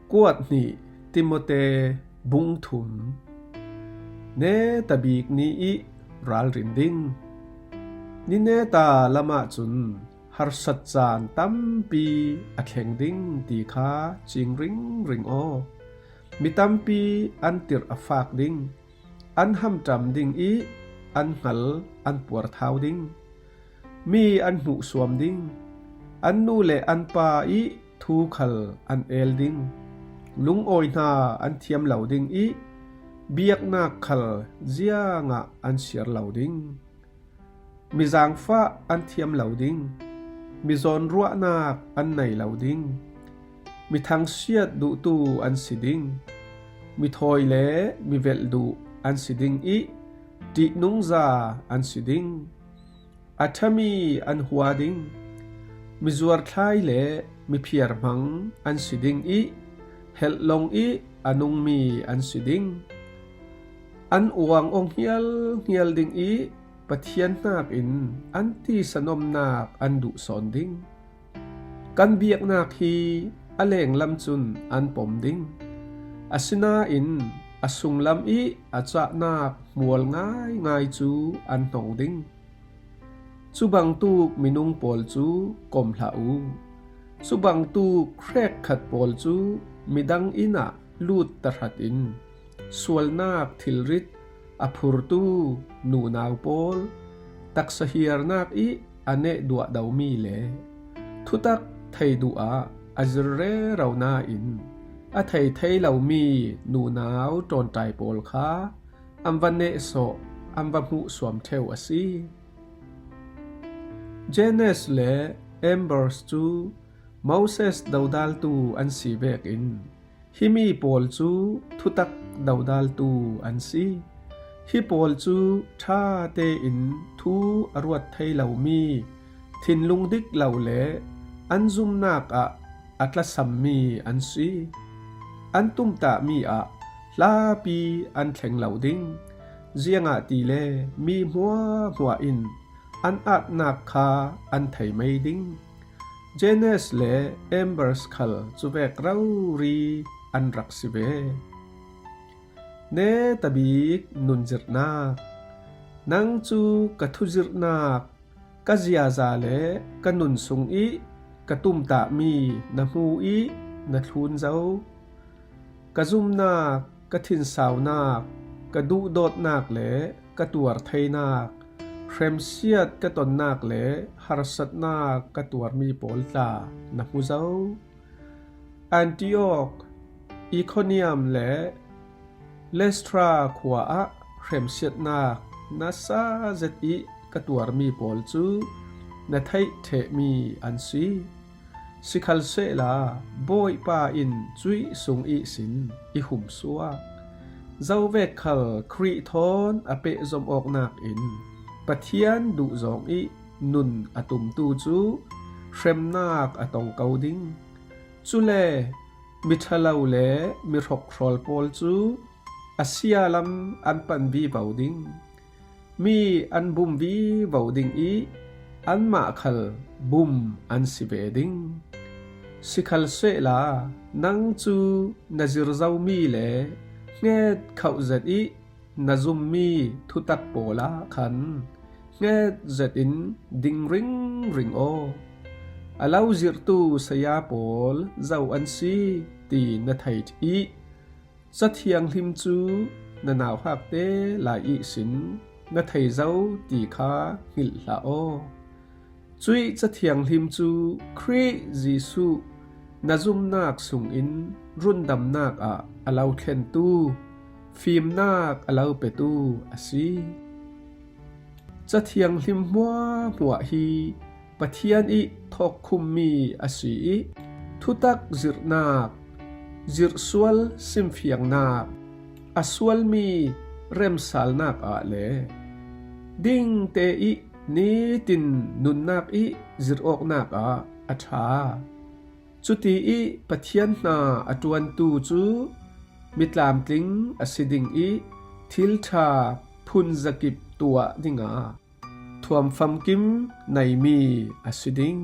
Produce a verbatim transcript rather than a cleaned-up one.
Kuat hnih Timote bung thum. Neta bik ni ih ralrin ding. Ni neta lamah cun harsat caan tampi a thleng ding ti kha cing ringring aw. Mi tampi an tirh a fak ding, an hamṭam ding ih an hngal an puarthau ding. Mi an hmuhsuam ding, an nu le an pa ih thu khal an el ding. Lungawi hna an thiam lo ding ih biaknak khal ziangah an siar lo ding. Mi zaangfah an thiam lo ding, mi zawnruahnak an nei lo ding, mi thangsiat duhtu an si ding, mi thawi le mi velh duh an si ding ih ṭihnungza an si ding. A ṭhami an hua ding, mi zuarthlai le mi phiarhmang an si ding ih helhlong ih a nungmi an si ding. An uang aw hnialhnial ding ih Pathian hnakin an tisanawmnak an duh sawn ding. Kan biaknak hi a lenglam cun an pom ding, asinain a sunglam ih a cahnak hmual ngaingai cu an hnong ding. Cubangtuk minung pawl cu kom hlah u. Cubangtuk hrekkhat pawl cu midang inn ah lut tahratin sualnak thilrit a phurtu nunau pawl, taksa hiarnak ih a neh duahdomi le thutak thei duh ah a zir rero nain a thei thei lomi nunau ṭawnṭai pawl kha an va nehsawh, an va hmuhsuam ṭheu a si. Jannes le Jambres cu Moses dodaltu an si vekin himi pawl cu thutak dodaltu an si. Hi pawl cu ṭha tein thu a ruat thei lomi, thinlung dik lo le an zumnak ah a tlasammi an si. An tumtahmi ah hlapi an thleng lo ding, ziangahtile mi hmuahmuah in an atnak kha an thei mei ding. Jannes le Jambres khal cuvek rori an rak si ve. Neta bik nun zirhnak. Nang cu ka thuzirhnak, ka ziaza le ka nun sung ih ka tumtahmi na hmu ih na thlun zo. Ka zumnak, ka thinsaunak, ka duhdawtnak le ka tuar theinak, hremsiat ka tonnak le harsatnak ka tuarmi pawl tla na hmu zo. Antiok, Ikoniam le Listra khua ah hremsiatnak nasa zet ih ka tuarmi pawl cu na theih ṭhehmi an si. Sikhalsehla Bawipa in cuih sung ihsin i humsuak. Zovek khal Khrih thawn a pehzom awknak in Pathian duhzawng ih nun a tumtu cu hremnak a tong ko ding. Cule miṭhalo le mi hrokhrawl pawl cu a sia lam an pan vivo ding. Mi an bum vivo ding ih anmah khal bum an si ve ding. Sikhalsehla nang cu na zir zomi le hnget khauh zet ih na zummi thutak pawl ah khan hnget zetin ding ringring aw. A lo zirhtu saya pawl zo an si ti na thei ih Cathianghlim cu na nauhakte lai ihsin na thei zo ti kha hngilh hlah aw. Cuih Cathianghlim cu Khrih Jesuh na zumnak sungin rundamnak ah a lo thlentu, fimnak a lo petu a si. Cathianghlim hmuahhmuah hi Pathian ih thawkkhummi a si ih thutak zirhnak, zirhsual simfiangnak, a sualmi remsalnak ah le dingte ih nitin nunnak ih zirhawknak ah a ṭha. Cuti ih Pathian hna a ṭuantu cu mi tlamtling a si ding ih thil ṭha phun zakip tuah dingah thuam famkim neimi a si ding.